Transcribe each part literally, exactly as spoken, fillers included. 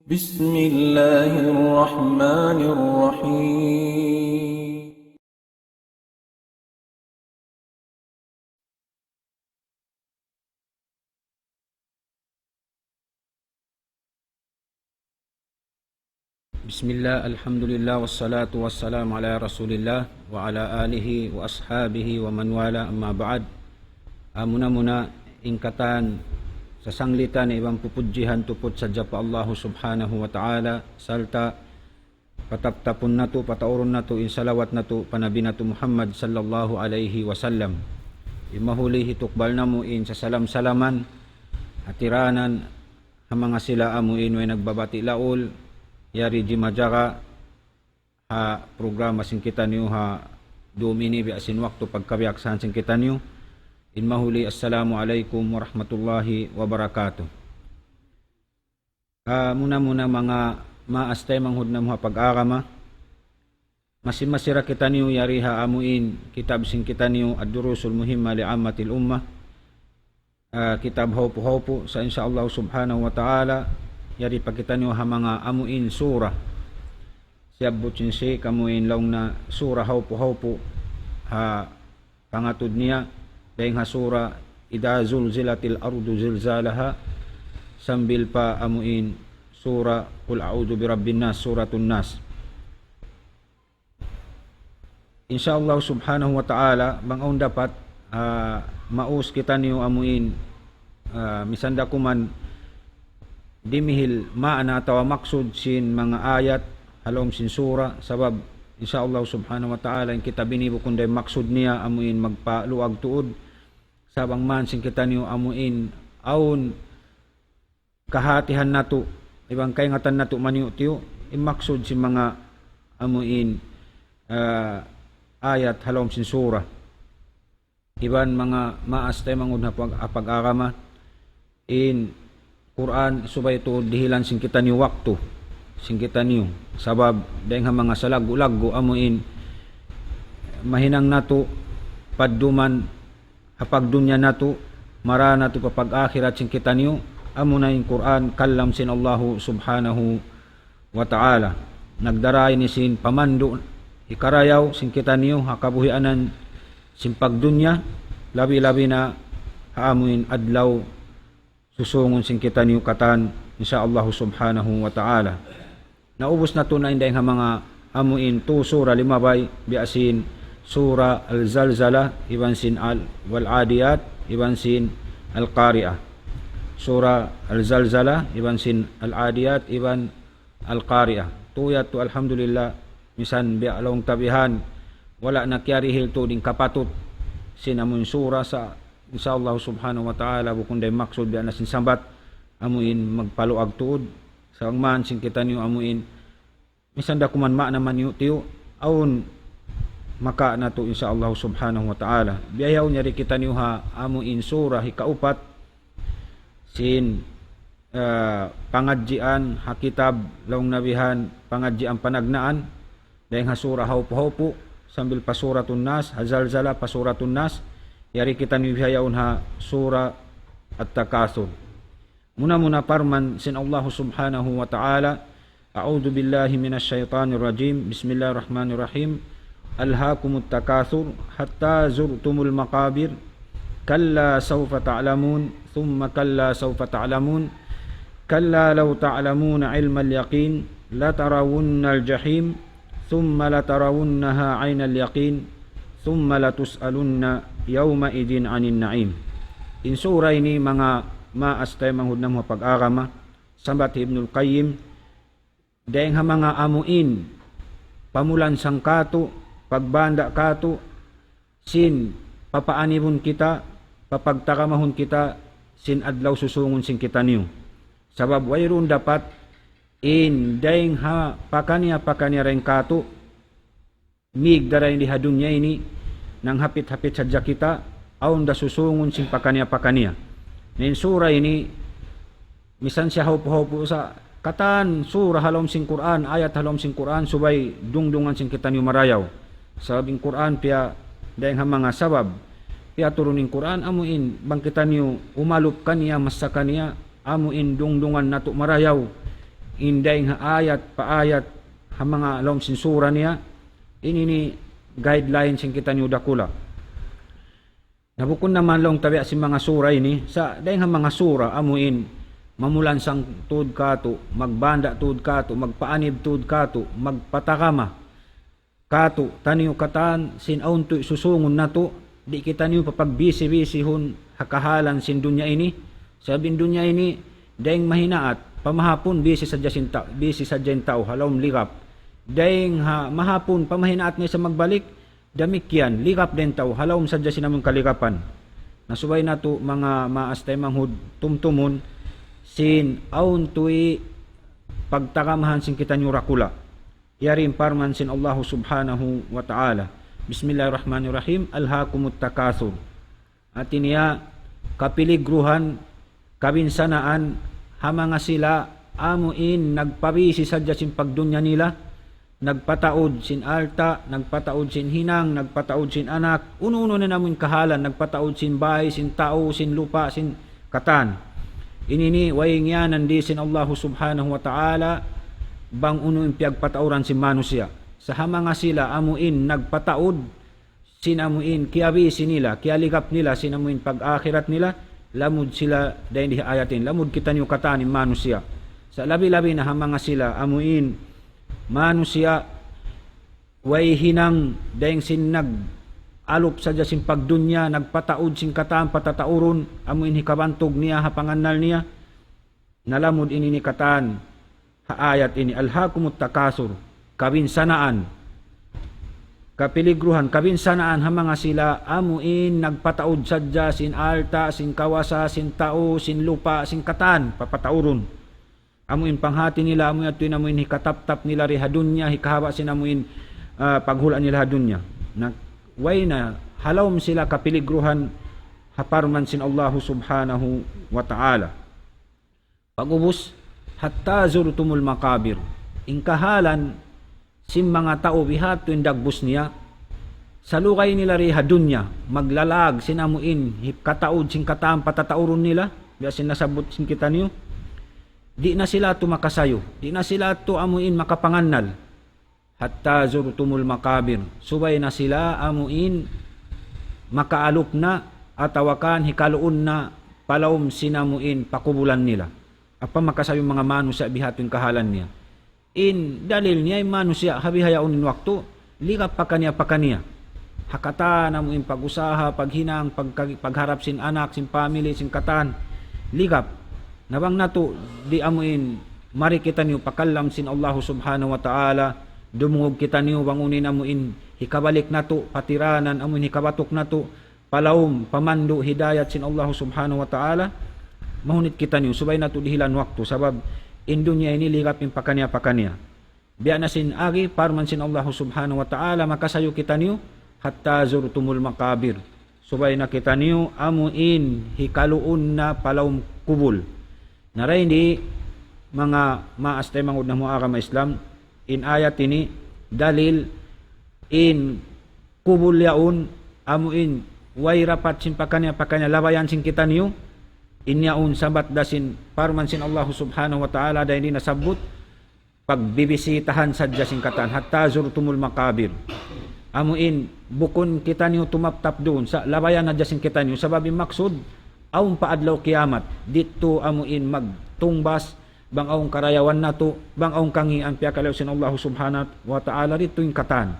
بسم الله الرحمن الرحيم. بسم الله، الحمد لله، والصلاة والسلام على رسول الله وعلى آله وأصحابه ومن والاه، أما بعد. Muna-muna, in katan sasanglitan iban pupudjihan tuput sadja pa Allahu Subhanahu wa Ta'ala, sarta' pataptapun natu', pataurun natu' in salawat natu' pa Nabi natu' Muhammad sallallahu alayhi wasallam. In mahuli hitukbal namu' in sasalam-salaman, hatiranan, ha manga sila amu in way nagbabati' laul, yari jimajaga ha programa sin kitaniyu ha dum ini biya' sin waktu pagkabiyaksahan sin kitaniyu. In mahuli, Assalamu alaykum warahmatullahi wabarakatuh. Ah, muna-muna manga maas taymanghud namu' ha pag-agama. Masi-masi ra kitaniyu yari ha amu in kitab sin kitaniyu Ad-Durusul Muhimma li Ammatil Ummah. Ah, kitab hawpu-hawpu sa insya Allah subhanahu wa ta'ala yari pa kitaniyu ha manga amu in sura. Siyabbut sin Shaykh amu in laung niya sura hawpu-hawpu ha pangatud niya, dayng ha sura إذا زلزلت الأرض زلزالها, sambil pa amu in sura قل أعوذ برب الناس, Suratun Nas. Insya Allah subhanahu wa ta'ala, bang awn dapat, ah, maus kitaniyu amu in, ah, misan da kuman dimihil maana atawa maksud sin manga ayat ha lawm sin sura, sabab insya Allah subhanahu wa ta'ala in kitab ini bukun da in maksud niya amu in magpaluag tuud, sa' bang man sin kitaniyu amu in awn kahatihan natu', iban kaingatan natu' maniyu'-tiyu', in maksud sin manga amu in, ah, ayat ha lawm sin sura. Iban manga maas taymanghud ha pag-, ha pag-agama, in Qur'an subay tuud dihilan sin kitaniyu waktu, sin kitaniyu. Sabab, dayng ha manga salaggu'-laggu' amu in mahinang natu' padduman ha pagdunya natu', mara natu' pa pag-akhirat sin kitaniyu, amuna in Qur'an, kalam sin Allahu subhanahu wa ta'ala. Nagdara ini sin pamandu' hikarayaw sin kitaniyu ha kabuhianan sin pagdunya, labi-labi na ha amu in adlaw susungun sin kitaniyu katan, insya Allah subhanahu wa ta'ala. Naubus natu' na in dayng ha manga amu in tu sura limabay, biya' sin sura Al-Zalzala, iban sin Al-, Wal-Adiyat, iban sin Al-Qari'ah. Sura Al-Zalzala, iban sin Al-Adiyat, iban Al-Qari'ah. Tu yadtu, alhamdulillah, misan biya' laung ta bihan, wala' na kiyarihil tuud in kapatut sin amu in sura sa, insya Allah subhanahu wa ta'ala, bukun da in maksud biya' na sin sambat, amu in magpaluag tuud, sa' bang man sin kitaniyu amu in, misan da kuman maana maniyu'-tiyu', awn maka natu', insya Allah subhanahu wa ta'ala. Biya' yaun yari kitaniyu ha amu in sura hikaupat, sin, eh, pangadjian ha kitab laung niya bihan, pangadjian panagnaan, dayng ha sura hawpu-hawpu, sambil pa Suratun Nas, ha Zalzala pa Suratun Nas, yari kitaniyu bihaun ha sura At-Takathur. Muna-muna parman sin Allah subhanahu wa ta'ala, أعوذ بالله من الشيطان الرجيم. بسم الله الرحمن الرحيم. ألهاكم التكاثر حتى زرتم المقابر. كلا سوف تعلمون. ثم كلا سوف تعلمون. كلا لو تعلمون علم اليقين. لترون الجحيم. ثم لترونها عين اليقين. ثم لتسألن يومئذ عن النعيم. In sura ini manga maas taymanghud namu' ha pag-agama, sambat hi Ibnul Qayyim, dayng ha manga amu in pamulansang katu', pagbanda' katu', sin papaanibun kita, papagtakamahun kita, sin adlaw susungun sin kitaniyu. Sabab wayruun dapat in dayng ha pakaniya-pakaniya dayng katu', mig da dayng di ha dunya ini, nanghapit-hapit sadja kita, awn da susungun sin pakaniya-pakaniya. Na in sura ini, misan siya hawpu-hawpu sa' katan sura ha lawm sin Qur'an, ayat ha lawm sin Qur'an, subay dungdungan sin kitaniyu marayaw. Sabab in Qur'an piya dayng ha manga sabab, piyaturun in Qur'an, amu in bang kitaniyu umalup kaniya, massa kaniya, amu in dungdungan natu' marayaw. in dayng ha ayat pa ayat ha manga lawm sin sura niya, ini ini guideline sin kitaniyu dakula'. Na bukun na man laung ta biya' sin manga sura ini, sa' dayng ha manga sura amu in mamulansang tuud kātu', magbanda' tuud kātu', magpaanib tuud kātu', magpatagama kātu', taniyu katan sin awn tuy susungun natu', di' kitaniyu papagbisi-bisihun ha kahalan sin dunya ini. Sabab in dunya ini, dayng mahinaat, pa mahapun bisi sadja sin ta-, bisi sadja in tau, ha lawm ligap. Dayng ha mahapun, pa mahinaat na isab magbalik, damikkiyan, ligap da in tau, ha lawm sadja sin amun kaligapan. Na subay natu' manga maas taymanghud tumtumun, sin awn tuy pagtagamahan sin kitaniyu dakula'. Yari in parman sin Allahu Subhanahu wa Ta'ala. Bismillahirrahmanirrahim. ألهاكم التكاثر. Hāti niya, kapiligruhan, kabinsanaan, ha manga sila, amu in nagpabisi sadja sin pagdunya nila, nagpataud sin alta', nagpataud sin hinang, nagpataud sin anak, unu-unu na amu in kahalan, nagpataud sin bāy, sin tau, sin lupa', sin katan. Ini ini, way ngiyanan di sin Allahu Subhanahu wa Ta'ala, bang unu in piyagpatauran sin manusiya'. Sa' ha manga sila, amu in nagpataud, sin amu in, kiyabisi nila, kiyaligap nila, sin amu in pag-akhirat nila, lamud sila dayn di ha ayat ini, lamud kitaniyu katan in manusiya'. Sa' labi-labi na ha manga sila, amu in, manusiya', way hinang, dayng sin nag-alup sadja sin pagdunya, nagpataud sin katan, patataurun, amu in hikabantug niya, ha pangannal niya, na lamud ini ini katan, ha ayat ini, ألهاكم التكاثر, kabinsanaan, kapiligruhan, kabinsanaan ha manga sila, amu in nagpataud sadja sin alta', sin kawasa, sin tau, sin lupa', sin katan, papataurun. Amu in panghati nila, amu yadtu in amu in hikataptap nila di ha dunya, hikahaba' sin amu in, ah, paghula' nila ha dunya. Na, way na, ha lawm sila kapiligruhan, ha parman sin Allahu Subhanahu wa Ta'ala. Pag'ubus, حتى زرتم المقابر. In kahalan sin manga tau biha' tu in dagbus niya, salugay nila di ha dunya, maglalag sin amu in, hip-, kataud sin katan patataurun nila, biya' sin nasabbut sin kitaniyu, di' na sila tu makasayu, di' na sila tu amu in makapangannal. حتى زرتم المقابر. Subay na sila amu in makaalup na atawa kan hikaluun na pa lawm sin amu in pakubulan nila. Apa makasayu manga manusiya' biha' tu in kahalan niya. In dalil niya in manusiya' ha bihaun in waktu, ligap pakaniya-pakaniya. Ha katan amu in pag-usaha, paghinang, pagka-, pagharap sin anak, sin family, sin katan. Ligap. Na bang natu' di' amu in mari kitaniyu pa kalam sin Allahu Subhanahu wa Ta'ala, dumungug kitaniyu bang unu in amu in hikabalik natu', patiranan amu in hikabatuk natu', pa lawm, pamandu' hidayat sin Allahu Subhanahu wa Ta'ala, mahunit kitaniyu, subay natu' dihilan waktu, sabab in dunya ini ligap in pakaniya-pakaniya. Biya' na sin agi, parman sin Allahu Subhanahu wa Ta'ala, makasayu kitaniyu, حتى زرتم المقابر. Subay na kitaniyu amu in hikaluun na pa lawm kubul. Na dayn di manga maas taymanghud namu' agama Islam, in ayat ini dalil in kubul yaun amu in way dapat sin pakaniya-pakaniya labayan sin kitaniyu, in yaun sabat da sin parman sin Allahu Subhanahu wa Ta'ala dayn di nasabbut, pagbibisitahan sadja sin katan, حتى زرتم المقابر. Amu in, bukun kitaniyu tumaptap duun, sa' labayan hadja sin kitaniyu, sabab in maksud, awn pa adlaw kiyamat, didtu amu in magtungbas, bang awn karayawan natu', bang awn kangīan piyakalayu' sin Allahu Subhanahu wa Ta'ala, didtu in katan.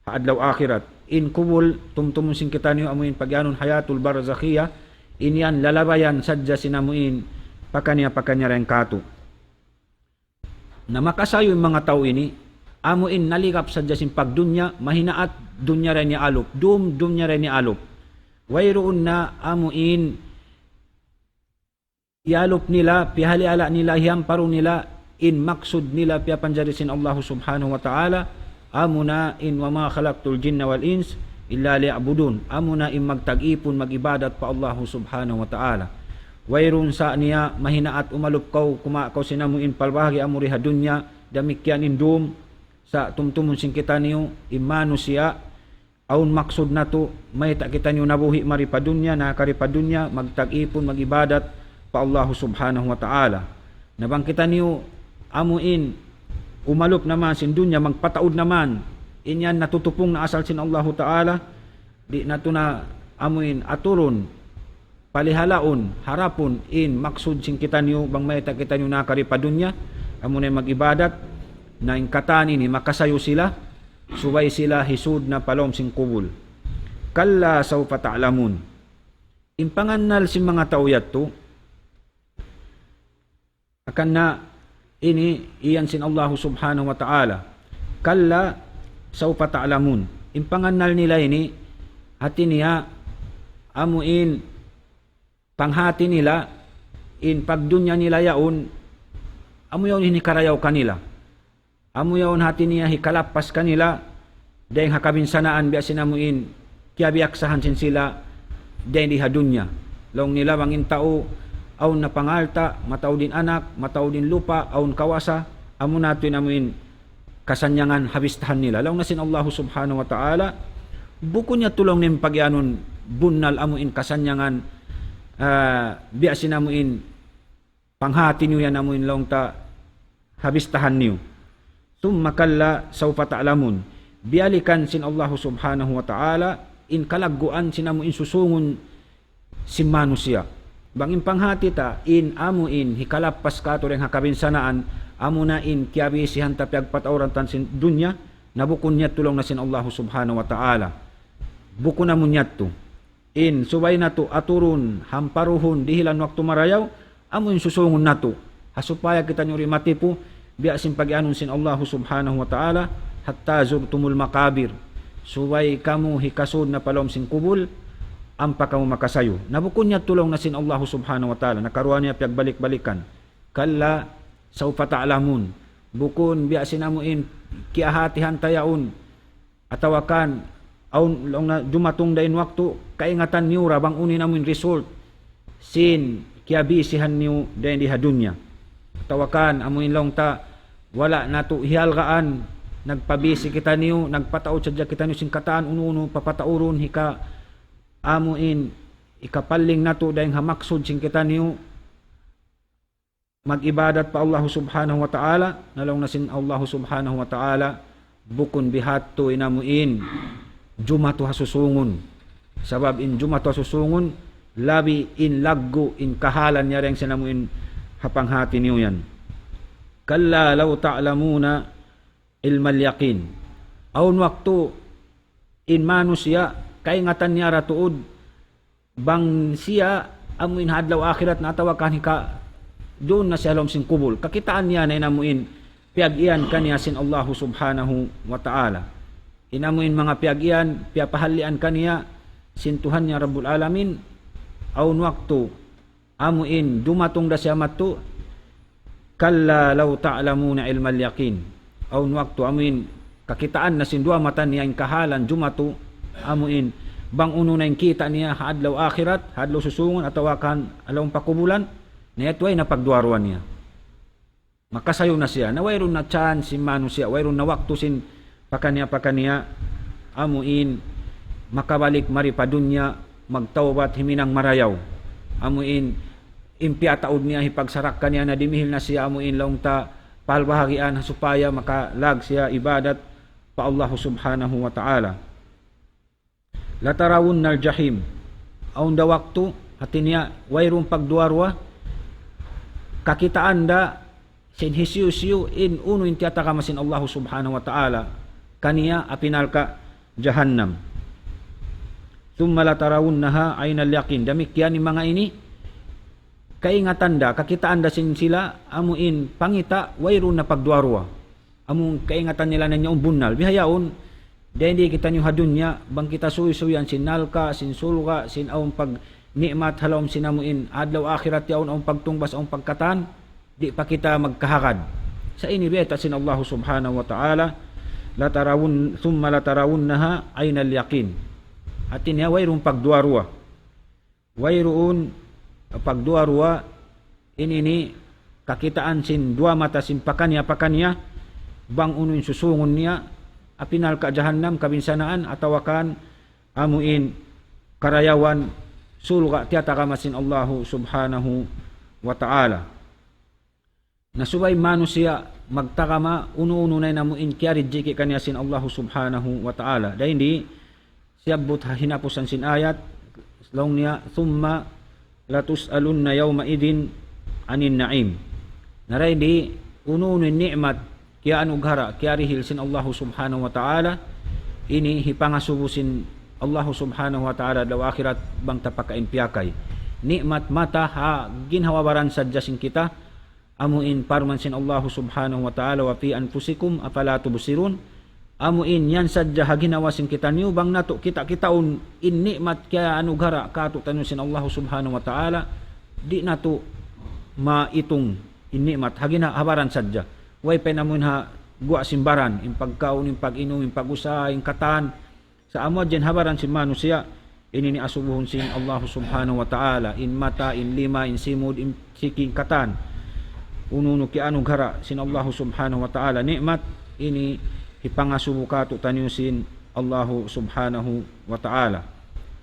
Ha adlaw akhirat. In kubul, tumtumun sin kitaniyu amu in pagiyanun hayatul barzakhiyah, in yan lalabayan sadja sin amu in pakaniya-pakaniya dayn kātu'. Na makasayu in manga tau ini, amu in naligap sadja sin pagdunya, mahinaat dunya da in iyaalup, dum dunya da in iyaalup. Wayruun na amu in iyaalup nila, piyahalihala' nila, hiyamparu nila, in maksud nila piyapanjari sin Allahu Subhanahu wa Ta'ala, amuna in وما خلقت الجن والإنس إلا ليعبدون. Amuna in magtag-ipun, mag-ibadat pa Allahu Subhanahu wa Ta'ala. Wayruun sa' niya mahinaat umalup kaw, kumawa' kaw sin amu in palbahagi' amu di ha dunya, damikkiyan in dum, sa' tumtumun sin kitaniyu, in manusiya', awn maksud natu', mayta' kitaniyu nabuhi' mari pa dunya, nakari pa dunya, magtag-ipun, mag-ibadat pa Allahu Subhanahu wa Ta'ala. Na bang kitaniyu amu in umalup na man sin dunya, magpataud na man, in yan natutupung na asal sin Allahu Ta'ala, di' natu' na amu in aturun, palihalaun, harapun in maksud sin kitaniyu, bang mayta' kitaniyu nakari pa dunya, amu na in mag-ibadat, na in katan ini makasayu sila, subay sila hisud na pa lawm sin kubul. كلا سوف تعلمون. In pangannal sin manga tau yadtu, akan na ini iyan sin Allahu Subhanahu wa Ta'ala. كلا سوف تعلمون. In pangannal nila ini, hati niya, amu in panghati nila, in pagdunya nila yaun, amu yaun in hikarayaw kanila. Amu yaun hati niya hikalappas kanila, dayng ha kabinsanaan biya' sin amu in, kiyabiyaksahan sin sila, dayng di ha dunya. Laung nila bang in tau, awn na pangalta', mataud in anak, mataud in lupa', awn kawasa, amu na tuud in amu in, kasannyangan ha bistahan nila. Laung na sin Allahu Subhanahu wa Ta'ala, bukun niya tuud laung niya in pagiyanun bunnal amu in kasannyangan, ah, biya' sin amu in panghati niyu yan amu in laung ta ha bistahan niyu. ثم كلا سوف تعلمون. Biyalikan sin Allahu Subhanahu wa Ta'ala in kalagguan sin amu in susungun sin manusiya'. Bang in panghati ta, in amu in hikalappas katu' dayng ha kabinsanaan, amu na in kiyabisihan ta piyagpatauran ta sin dunya, na bukun niya tuud laung na sin Allahu Subhanahu wa Ta'ala. Bukun amu niya tuud. In subay natu' aturun, hamparuhun, dihilan waktu marayaw, amu in susungun natu'. Ha supaya kitaniyu di' matipu, biya' sin pagiyanun sin Allahu Subhanahu wa Ta'ala, حتى زرتم المقابر. Subay kamu hikasud na pa lawm sin kubul, ampa kamu makasayu. Na bukun niya tuud laung na sin Allahu Subhanahu wa Ta'ala, na karuwa niya piyagbalik-balikan. كلا سوف تعلمون. Bukun biya' sin amu in kiyahatihan ta yaun. Atawa kan, awn laung na dumatung da in waktu, kaingatan niyu ra bang unu in amu in result sin kiyabisihan niyu dayng di ha dunya. Atawa kan, amu in laung ta, wala' natu' hihalgaan, nagpabisi kitaniyu, nagpataud sadja kitaniyu sin katan unu-unu, papataurun hika amu in, hikapaling natu' dayng ha maksud sin kitaniyu, mag-ibadat pa Allahu Subhanahu wa Ta'ala, na laung na sin Allahu Subhanahu wa Ta'ala, bukun bihadtu in amu in jumatu ha susungun. Sabab in jumatu ha susungun, labi in laggu' in kahalan niya dayng sin amu in ha panghati niyu yan. كلا لو تعلمون علم اليقين. Awn waktu in manusiya', kaingatan niya ra tuud, bang siya amu in ha adlaw akhirat na atawa kan hika duun na siya ha lawm sin kubul. Kakitaan niya na in amu in piyag-iyan kaniya sin Allahu Subhanahu wa Ta'ala. In amu in manga piyag-iyan, piyapahallian kaniya sin Tuhan niya Rabbul Alamin, awn waktu, amu in dumatung da siya madtu, كلا لو تعلمون علم اليقين. Awn waktu amu in kakitaan na sin duwa mata niya in kahalan jumatu, amu in bang unu na in kita' niya ha adlaw akhirat, ha adlaw susungun atawa kan ha lawm pakubulan, na yadtu way na pagduwa-ruwa niya. Makasayu na siya. Na wayruun na chance sin manusiya', wayruun na waktu sin pakaniya-pakaniya, amu in makabalik mari pa dunya, magtawbat, himinang marayaw. Amu in, in piyataud niya, hipagsarak kaniya na dimihil na siya, amu in laung ta, pahal bahagian, supaya makalag siya ibadat pa Allahu Subhanahu wa Ta'ala. لترون الجحيم. Awn da waktu, hati niya, wayruun pagduwa-ruwa, kakitaan da, sin hisiyu-siyu, in unu in tiyatagama sin Allahu Subhanahu wa Ta'ala, kaniya api narka' jahannam. ثم لترونها عين اليقين. Damikkiyan in manga ini, kaingatan da, kakitaan da sin sila, amu in pangita', wayruun na pagduwa-ruwa. Amu in kaingatan nila na yaun bunnal. Bihaun, dayng di kitaniyu ha dunya, bang kita suysuyan sin narka', sin surga', sin awn pagni'mat ha lawm sin amu in adlaw akhirat yaun, awn pagtungbas, awn pagkatan, di' pa kita magkahagad. Sa' ini bayta' sin Allahu Subhanahu wa Ta'ala, لترون، ثم لترونها عين اليقين. Hati niya, wayruun pagduwa-ruwa. Wayruun pagduwa-ruwa, in ini kakitaan sin duwa mata sin pakaniya-pakaniya, bang unu in susungun niya, api narka' jahannam, kabinsanaan, atawa kan amu in karayawan, surga' tiyatagama sin Allahu Subhanahu wa Ta'ala. Na subay manusiya' magtagama unu-unu na in amu in kiyarijiki kaniya sin Allahu Subhanahu wa Ta'ala. Dayn di siyabbut ha hinapusan sin ayat, laung niya, ثم لتسألن يومئذ عن النعيم. Na dayn di unu-unu in ni'mat kiyanughara, kiyarihil sin Allahu Subhanahu wa Ta'ala, ini hipangasubu sin Allahu Subhanahu wa Ta'ala adlaw akhirat bang ta pakain piyakay. Ni'mat mata ha ginhawa-baran sadja sin kita, amu in parman sin Allahu Subhanahu wa Ta'ala, وفي أنفسكم أفلا تبصرون. Amu in yan sadja ha ginhawa sin kitaniyu, bang natu' kita-kitaun in ni'mat kiyanughara kātu'taniyu sin Allahu Subhanahu wa Ta'ala, di' natu' maitung in ni'mat ha ginhawa-baran sadja. Way pa in amu in ha guwa' sin baran, in pagkaun, in pag-inum, in pag-usaha, in katan. Sa' amu hadja in ha baran sin manusiya', ini in asubuhun sin Allahu Subhanahu wa Ta'ala, in mata, in lima, in simud, in siki, in katan. Unu-unu kiyanughara sin Allahu Subhanahu wa Ta'ala ni'mat, ini hipangasubu kātu'taniyu sin Allahu Subhanahu wa Ta'ala.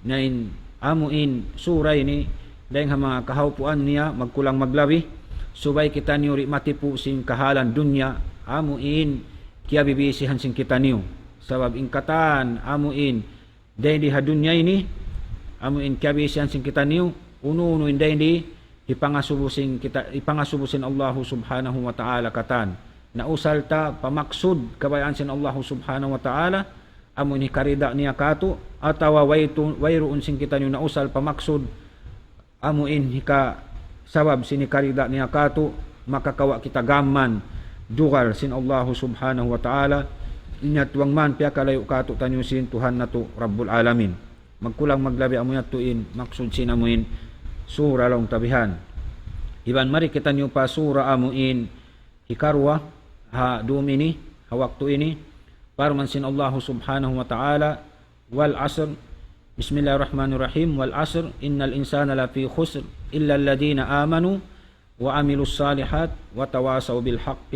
Na in amu in sura ini, dayn ha manga kahaupuan niya, magkulang maglabi, subay kitaniyu di' matipu' sin kahalan dunya, amu in kiyabibisihan sin kitaniyu. Sabab in katan, amu in, dayn di ha dunya ini, amu in kiyabisihan sin kitaniyu, unu-unu in dayn di, hipangasubu sin kita, hipangasubu sin Allahu Subhanahu wa Ta'ala katan. Nausal ta pa maksud kabayaan sin Allahu Subhanahu wa Ta'ala, amu in hikarida niya kātu', atawa waytu-, wayruun sin kitaniyu nausal pa maksud, amu in hika sabab sin hikarida niya kātu', makakawa' kita gam mayan dugal sin Allahu Subhanahu wa Ta'ala, in yadtu bang man piyakalayu' kātu'taniyu sin Tuhan natu' Rabbul Alamin. Magkulang maglabi amu yadtu in maksud sin amu in sura laung ta bihan. Iban mari kitaniyu pa sura amu in hikaruwa ha dum ini, ha waktu ini, parman sin Allahu Subhanahu wa Ta'ala, والعصر. بسم الله الرحمن الرحيم. والعصر إن الإنسان لفي خسر إلا الذين آمنوا وعملوا الصالحات وتواصوا بالحق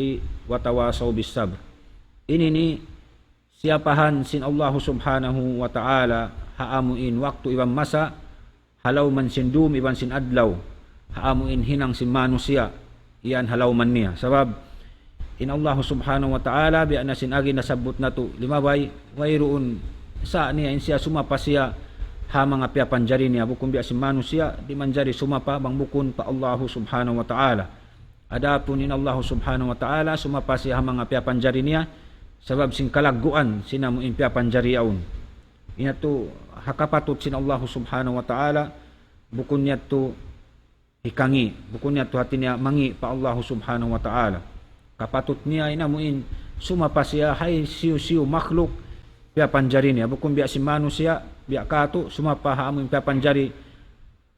وتواصوا بالصبر. Ini ini siyapahan sin Allahu Subhanahu wa Ta'ala ha amu in waktu iban masa, ha lawm sin dum iban sin adlaw, ha amu in hinang sin manusiya', yan ha lawm niya. Sabab, in Allahu Subhanahu wa Ta'ala, biya' na sin agi nasabbut natu' limabay, wayruun sa niya in siya sumapa siya ha manga piyapanjari niya, bukun biya' sin manusiya', di' manjari sumapa bang bukun pa Allahu Subhanahu wa Ta'ala. Adapun in Allahu Subhanahu wa Ta'ala, sumapa siya ha manga piyapanjari niya, sabab sin kalagguan sin amu in piyapanjari yaun. Ini yadtu ha kapatut sin Allahu Subhanahu wa Ta'ala, bukun yadtu hikangi', bukun yadtu hati niya mangi' pa Allahu Subhanahu wa Ta'ala. Kapatut niya in amu in sumapa siya ha hisiyu-siyu makhluk piyapanjari niya. Bukun biya' sin manusiya', biya' kātu', sumapa ha amu in piyapanjari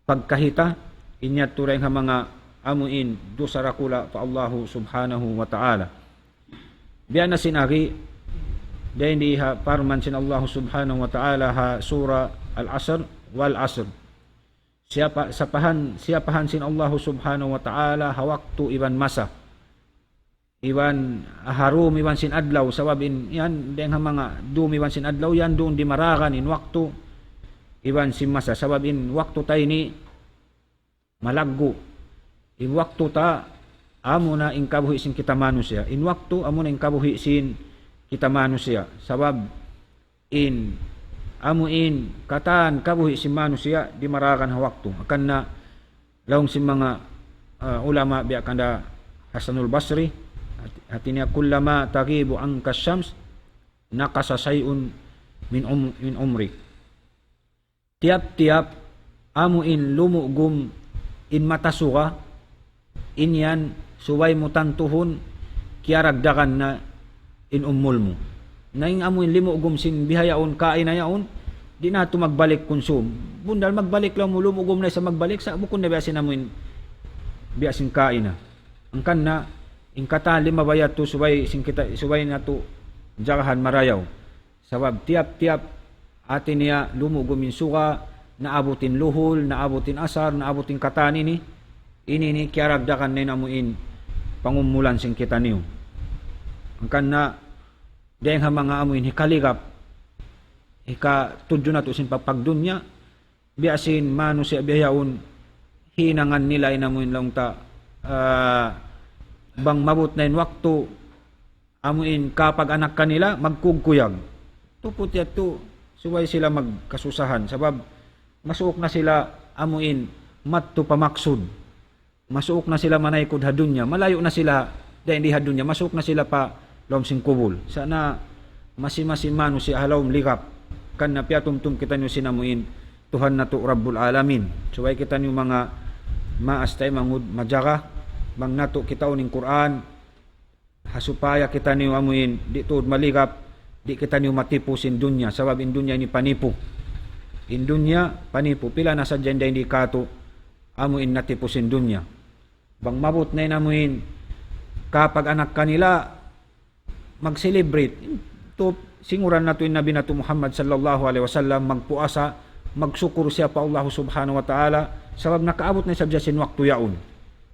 pagkahita, in yadtu dayn ha manga amu in dusa dakula' pa Allahu Subhanahu wa Ta'ala. Biya' na sin agi, dayn di ha parman sin Allahu Subhanahu wa Ta'ala ha sura Al-Asr, والعصر. Siyapa-, sapahan, siyapahan sin Allahu Subhanahu wa Ta'ala ha waktu iban masa. Iban ha dum iban sin adlaw, sabab in, yan, dayn ha manga dum iban sin adlaw, yan duun dimaragan in waktu iban sin masa. Sabab in waktu ta ini malaggu'. In waktu ta, amu na in kabuhi' sin kita manusiya'. In waktu, amu na in kabuhi' sin kita manusiya'. Sabab in, amu in katan kabuhi' sin manusiya' dimaragan ha waktu. Hangkan na laung sin manga, ah, ulama biya' kanda Hasanul Basri, hati, hati niya, كلما تغيب عنك الشمس نقص شيء من عم-، من عمرك. Tiyap-tiyap amu in lumugum in mata suga, in yan subay mu tantuhun kiyaragdagan na in umul mu. Na in amu in limugum sin bihaun kaina yaun, di' na tu magbalik kunsum. Bundal magbalik laung mu, lumugum na isab magbalik, sa' bukun na biya' sin amu in biya' sin kaina. Hangkan na, in katan limabay yadtu subay sin kita, subay natu' jagahan marayaw. Sabab tiyap-tiyap hati niya lumugum in suga, naabut in luhul, naabut in asar, naabut in katan ini, ini ini kiyaragdagan na in amu in pangumulan sin kitaniyu. Hangkan na, dayn ha manga amu in hikaligap, hikatudju natu' sin pagpagdunya, biya' sin manusiya' bihaun, hinangan nila in amu in laung ta, ah, Bang maabut na in waktu, amu in kapag-anak kanila, magkugkuyag. Tuput yadtu, subay sila magkasusahan. Sabab, masuuk na sila, amu in, madtu pa maksud. Masuuk na sila manaykud ha dunya. Malayu' na sila, dayn di ha dunya. Masuuk na sila pa lawm sin kubul. Sa' na masi-masi manusiya' ha lawm ligap. Kan na piyatumtum kitaniyu sin amu in Tuhan natu' Rabbul Alamin. Subay kitaniyu manga maas taymanghud majaga, bang natu' kitaun in Qur'an, ha supaya kitaniyu amu in di' tuud maligap, di' kitaniyu matipu sin dunya, sabab in dunya ini panipu. In dunya panipu, pila na sadja in dayn di katu', amu in natipu sin dunya. Bang maabut na in amu in kapag-anak kanila, mag-celebrate. Tu, singuran natu' in Nabi natu' Muhammad sallallahu alayhi wasallam, magpuasa, magsukur siya pa Allah subhanahu wa ta'ala, sabab nakaabut na sadja sin waktu yaun.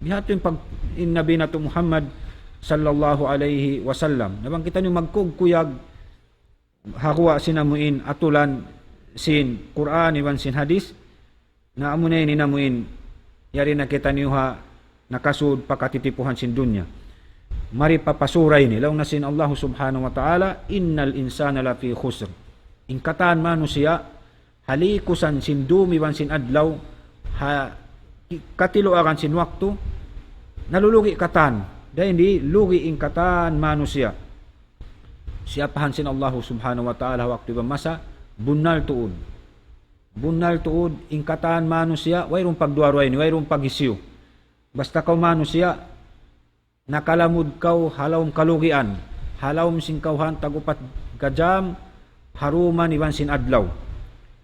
Biha' tu in pag-, in Nabi natu' Muhammad sallallahu alayhi wasallam. Na bang kitaniyu magkugkuyag, ha guwa' sin amu in atulan sin Qur'an iban sin hadith, na amu na ini in amu in, yari na kitaniyu ha nakasud pa katitipuhan sin dunya. Mari pa pa sura ini, laung na sin Allah subhanahu wa ta'ala, إِنَّ الْإِنسَانَ لَفِي خُسْرٍ. In katan manusiya', ha likusan sin dum iban sin adlaw, ha ki-, katiluagan sin waktu, nalulugi' katan. Dayn di lugi' in katan manusiya'. Siyapahan sin Allah subhanahu wa ta'ala waktu iban masa, bunnal tuud. Bunnal tuud, in katan manusiya', wayruun pagduwa-ruwa ini, wayruun paghisiyu. Basta kaw manusiya', nakalamud kaw ha lawm kalugian, ha lawm sin kawhaan tag-upat ka jam, ha dum iban sin adlaw.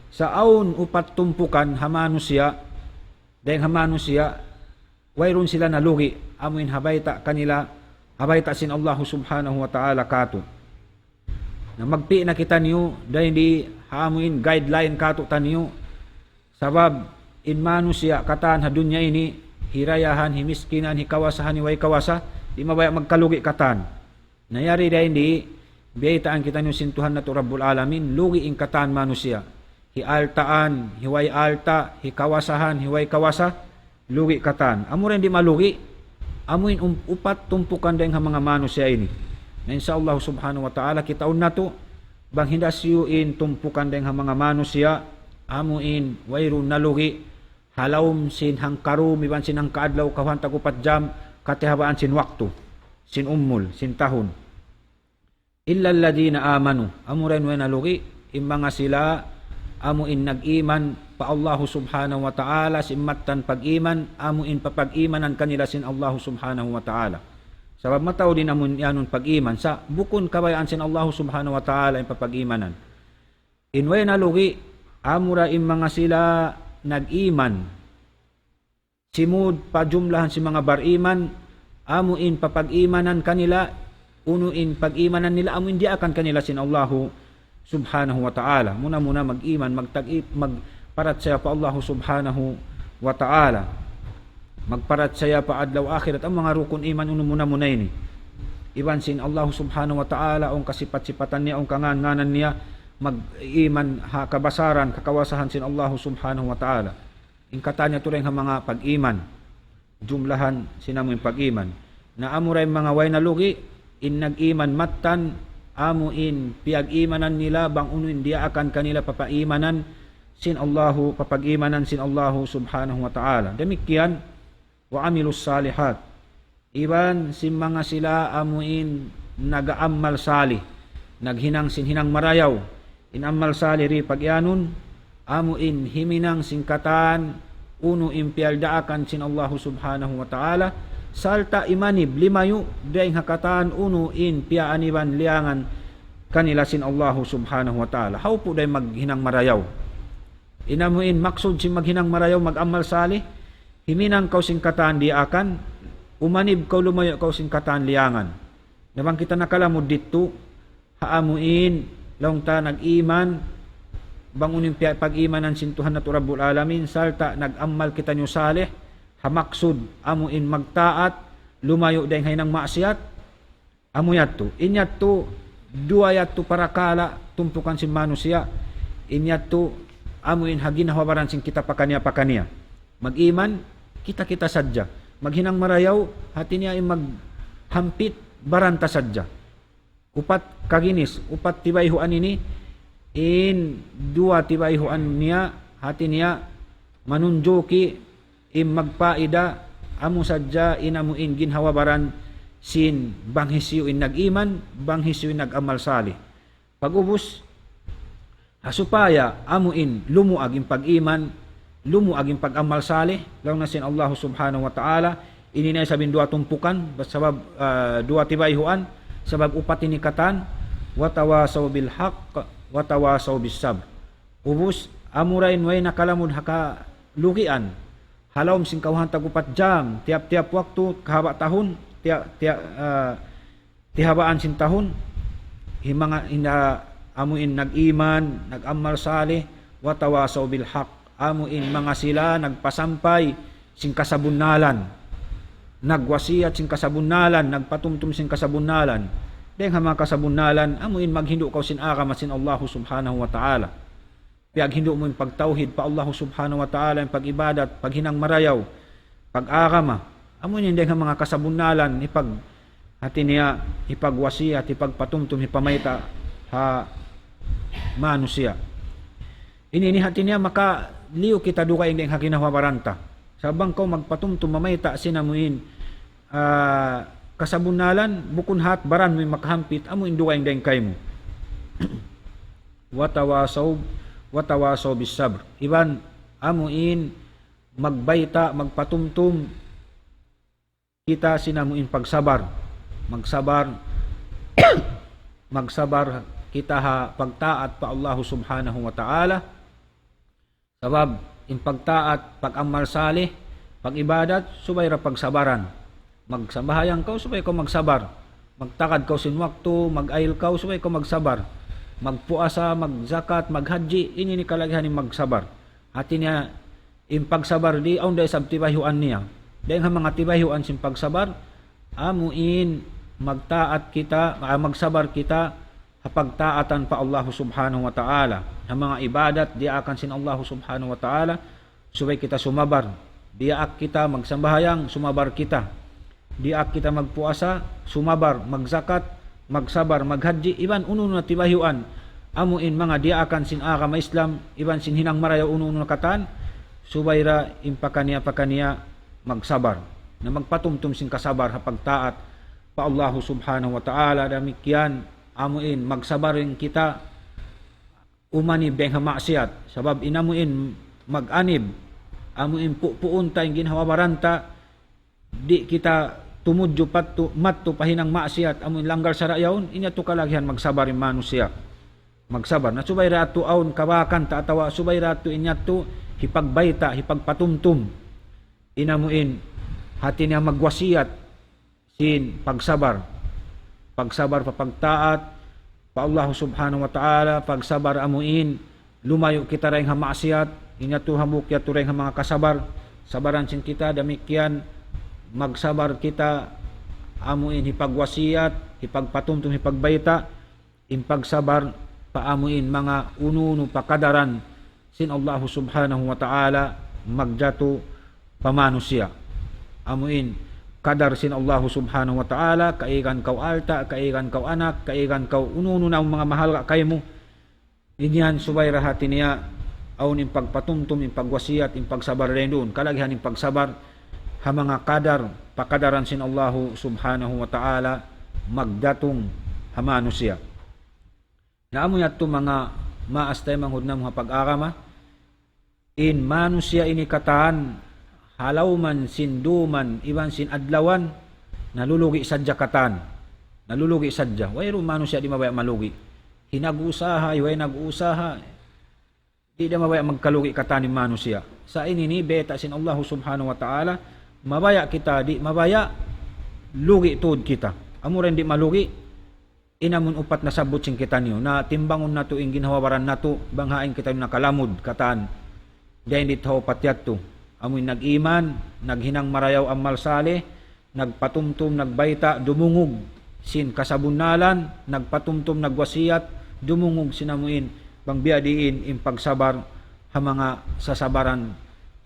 Sa' awn upat tumpukan ha manusiya', dayn ha manusiya', wayruun sila nalugi', amu in ha bayta' kanila, ha bayta' sin Allah subhanahu wa ta'ala katu'. Na magpi' na kitaniyu, dayn di ha amu in guideline katu'taniyu, sabab in manusiya' katan ha dunya ini, hirayahan, himiskinan, hikawasahan, hiway kawasa, di' mabaya' magkalugi' katan. Na yari dayn di, biyaytaan kitaniyu sin Tuhan natu' Rabbul Alamin, lugi' in katan manusiya'. Hialtaan, hiway alta', hikawasahan, hiway kawasa, lugi' katan. Amu ra in di' malugi', amu in um-, upat tumpukan dayn ha manga manusiya' ini. Na insya Allah subhanahu wa ta'ala, kitaun natu', bang hinda siyu in tumpukan dayn ha manga manusiya', amu in wayruun nalugi', ha lawm sin hangka dum iban sin hangka adlaw kawhaan tag-upat jam, katihabaan sin waktu, sin umul, sin tahun. إِلَّا الَّذِينَ آمَنُوا. Amu ra in way nalugi', in manga sila, amu in nag-iman pa Allahu subhanahu wa ta'ala, sin mattan pag-iman, amu in papag-imanan kanila sin Allahu subhanahu wa ta'ala. Sabab mataud in amu in yanun pag-iman, sa' bukun kabayaan sin Allahu subhanahu wa ta'ala in papag-imanan. In way nalugi', amu ra in manga sila nag-iman. Simud pa jumlahan sin manga bar-iman, amu in papag-imanan kanila, unu in pag-imanan nila, amu in diyaakan kanila sin Allahu subhanahu wa ta'ala. Muna-muna mag-iman, magtag-, magparachaya pa Allahu subhanahu wa ta'ala. Magparachaya pa adlaw akhirat, amu manga rukun iman, unu muna-muna ini. Iban sin Allahu subhanahu wa ta'ala, awn kasipat-sipatan niya, awn kangan-nganan niya, mag-iman ha kabasaran, kakawasahan sin Allahu subhanahu wa ta'ala. In katan yadtu dayn ha manga pag-iman. Jumlahan sin amu in pag-iman. Na amu ra in manga way nalugi', in nag-iman mattan, amu in piyag-imanan nila, bang unu in diyaakan kanila papaimanan, sin Allahu, papag-imanan sin Allahu subhanahu wa ta'ala. Damikkiyan, وَعَمِلُوا الصَّالِحَاتِ. Iban sin manga sila amu in nag-aammal salih, naghinang sin hinang marayaw. In ammal salih di' pagiyanun, amu in himinang sin katan unu in piyaldaakan sin Allahu subhanahu wa ta'ala, sarta' imanib limayu' dayn ha katan unu in piyaaniban liyangan kanila sin Allahu subhanahu wa ta'ala. Hawpu' dayn maghinang marayaw. In amu in maksud sin maghinang marayaw, mag-ammal salih, himinang kaw sin katan diyaakan, umanib kaw, lumayu' kaw sin katan liyangan. Na bang kita nakalamud didtu, ha amu in, laung ta nag-iman, bang unu in piya-, pag-imanan sin Tuhan natu' Rabbul Alamin, sarta' nag-ammal kitaniyu salih, ha maksud amu in magtaat, lumayu' dayn ha hinang maksiyat, amu yadtu. In yadtu, duwa yadtu parakala' tumpukan sin manusiya'. In yadtu, amu in ha ginhawa-baran sin kita pakaniya-pakaniya. Mag-iman, kita-kita sadja. Maghinang marayaw, hati niya in mag-, hampit baran ta sadja. Upat kaginis, upat tibayhuan ini, in duwa tibayhuan niya, hati niya, manunjuki in magpaida, amu sadja in amu in ginhawa-baran sin bang hisiyu in nag-iman, bang hisiyu in nag-amal salih. Pag'ubus, ha supaya amu in lumuag in pag-iman, lumuag in pag-amal salih, laung na sin Allah Subhanahu wa Ta'ala, ini na isab in duwa tumpukan, sabab, ah, duwa tibayhuan, sabab upat ini katan, وتواصوا بالحق وتواصوا بالصبر. Ubus, amura in way nakalamud ha kalugian, ha lawm sin kawhaan tag-upat jam, tiyap-tiyap waktu, kahaba' tahun, tiya-, tiya-, ah, tihabaan sin tahun, in manga in, ah, amu in nag-iman, nag-amal salih, وتواصوا بالحق, amu in manga sila nagpasampay sin kasabunnalan, nagwasiyat sin kasabunnalan, nagpatumtum sin kasabunnalan. Dayng ha manga kasabunnalan, amu in maghindu' kaw sin agama sin Allah Subhanahu wa Ta'ala. Piyaghindu' mu in pagtawhid pa Allah Subhanahu wa Ta'ala, in pag-ibadat, paghinang marayaw, pag-agama. Amu in dayng ha manga kasabunnalan, hipag-, hati niya, hipagwasiyat, hipagpatumtum, hipamayta' ha manusiya'. Ini, ini hati niya, makaliyu kita dugaing dayng ha ginhawa-baran ta. Sa' bang kaw magpatumtum, mamayta' sin amu in, ah, kasabunnalan, bukun hat baran mu in makahampit, amu in dugaing dayng kaymu. وتواصوا، وتواصوا بالصبر. Iban amu in magbayta', magpatumtum kita sin amu in pagsabar. Magsabar, magsabar kita ha pagtaat pa Allah Subhanahu wa Ta'ala. Sabab, in pagtaat, pag-amal salih, pag-ibadat, subay da pagsabaran. Magsambahayang kaw, subay kaw magsabar. Magtagad kaw sin waktu, mag-ayil kaw, subay kaw magsabar. Magpuasa, magzakat, maghajji, ini in kalagihan in magsabar. Hati niya, in pagsabar di, awn da isab tibayhuan niya. Dayng ha manga tibayhuan sin pagsabar, amu in magtaat kita, ah, magsabar kita, ha pagtaatan pa Allah Subhanahu wa Ta'ala. Ha manga ibadat, diyaakan sin Allah Subhanahu wa Ta'ala, subay kita sumabar. Diyaak kita magsambahayang, sumabar kita. Diyaak kita magpuasa, sumabar, magzakat, magsabar, maghajji, iban unu-unu na tibayhuan. Amu in manga diyaakan sin agama Islam, iban sin hinang marayaw unu-unu na katan, subay da in pakaniya-pakaniya magsabar. Na magpatumtum sin kasabar ha pagtaat pa Allah Subhanahu wa Ta'ala, damikkiyan amu in magsabar in kita umanib dayng ha maksiyat. Sabab in amu in mag-anib, amu in pu-, puun ta in ginhawa-baran ta, di' kita tumudju pattu, mattu pa hinang maksiyat, amu in langgal sara' yaun, in yadtu kalagihan magsabar in manusiya'. Magsabar. Na subay da yadtu awn kabakan ta atawa subay da yadtu in yadtu hipagbayta', hipagpatumtum. In amu in hati niya magwasiyat sin pagsabar. Pagsabar pa pagtaat pa Allah Subhanahu wa Ta'ala, pagsabar amu in lumayu' kita dayng ha maksiyat, in yadtu hambuuk yadtu dayng ha manga kasabar, sabaran sin kita, damikkiyan magsabar kita amu in hipagwasiyat, hipagpatumtum, hipagbayta', in pagsabar pa amu in manga unu-unu pa kadaran sin Allah Subhanahu wa Ta'ala magjatu pa manusiya'. Amu in kadar sin Allah Subhanahu wa Ta'ala, kaigan kaw alta', kaigan kaw anak, kaigan kaw unu-unu na manga mahalga' kaymu. In yan subay da hati niya, awn in pagpatumtum, in pagwasiyat, in pagsabar dayn duun. Kalagihan in pagsabar, ha manga kadar, pa kadaran sin Allah Subhanahu wa Ta'ala, magdatung ha manusiya'. Na amu yadtu manga maas taymanghud namu' ha pag-agama, in manusiya' ini katan, ha lawman sin duman, iban sin adlawan, nalulugi' sadja katan. Nalulugi' sadja. Wayruun manusiya' di' mabaya' malugi'. Hi nag-usaha, hi way nag-usaha, di' da mabaya' magkalugi' katan in manusiya'. Sa' ini ini bayta' sin Allah Subhanahu wa Ta'ala, mabaya' kita, di' mabaya', lugi' tuud kita. Amura in di' malugi', in amun upat nasabbut sin kitaniyu. Na timbangun natu' in ginhawa-baran natu', bang hain kitaniyu nakalamud, katan. Dayn di ha upat yadtu. Amu in nag-iman, naghinang marayaw amal salih, nagpatumtum, nagbayta', dumungug sin kasabunnalan, nagpatumtum, nagwasiyat, dumungug sin amu in, bang biya' diin in pagsabar, ha manga sasabaran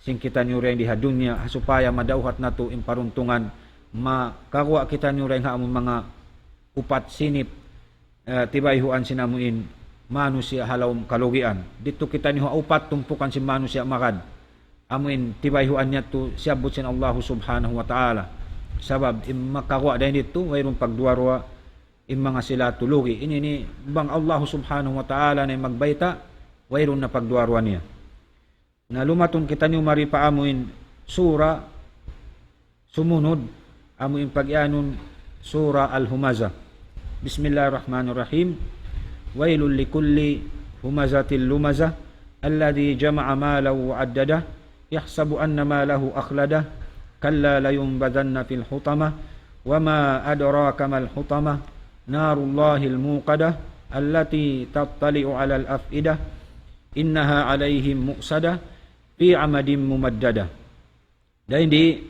sin kitaniyu dayn di ha dunya, ha supaya madawhat natu' in paruntungan, makaguwa' kitaniyu dayn ha amu manga upat sinip, eh, tibayhuan sin amu in manusiya' ha lawm kalugian. Didtu kitaniyu ha upat tumpukan sin manusiya' magad. Amu in tibayhuan niya tu siyabbut sin Allahu Subhanahu wa Ta'ala. Sabab in makaguwa' dayn didtu, wayruun pagduwa-ruwa in manga sila tu lugi'. Ini ini bang Allahu Subhanahu wa Ta'ala na in magbayta', wayruun na pagduwa-ruwa niya. Na lumatun kitaniyu mari pa amu in sura sumunud, amu in pagiyanun Sura Al-Humazah. بسم الله الرحمن الرحيم. ويل لكل همزة لمزة الذي جمع مالا وعدده يحسب أن ماله أخلده كلا لينبذن في الحطمة وما أدراك ما الحطمة نار الله الموقدة التي تطلع على الأفئدة إنها عليهم مؤصدة في عمد ممددة. Dayn di,